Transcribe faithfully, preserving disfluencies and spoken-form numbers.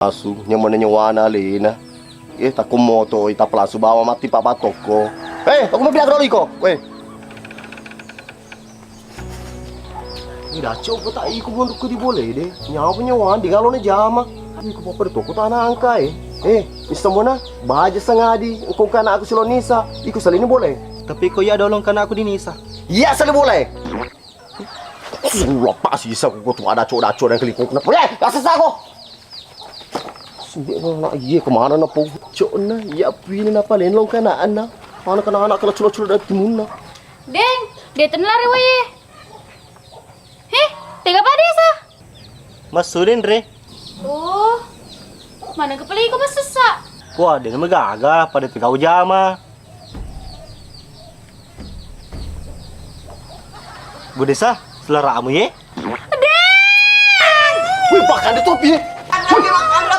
Asu, nyamana nyawana alena. Eh, takko moto, eh, tappa langsung bawa mati papa toko. Eh, aku mau pindah ke iko. Weh. Eh, daco, ko tak iko mondok ko di bole de. Nyawa nyawa di ngalo ne jama. Iko papa de toko tanah angka, eh. Eh, istamona, baja sangadi, engko kana aku silo nisa. Iko salini bole. Tapi ko iya dolong kana aku di nisa. Iya, sali bole. Sulla pa sisa ko tu ada co-daco dan keliko. Kenapa? Eh, rasa sako. Sendiri nak iya kemana na po? Cok na, iya pini napa lenlong kana anna. Mana kana anak kena culo-culo dari timunna. Deng, de tenlari wae. Heh, tega pada sa? Masudin re. Oh, mana kepeli ko masessa? Wah, de magaga pada tegau jama. Bu Desa, selera kamu ye? Deng! Wih, bahkan di topi ye. Wih,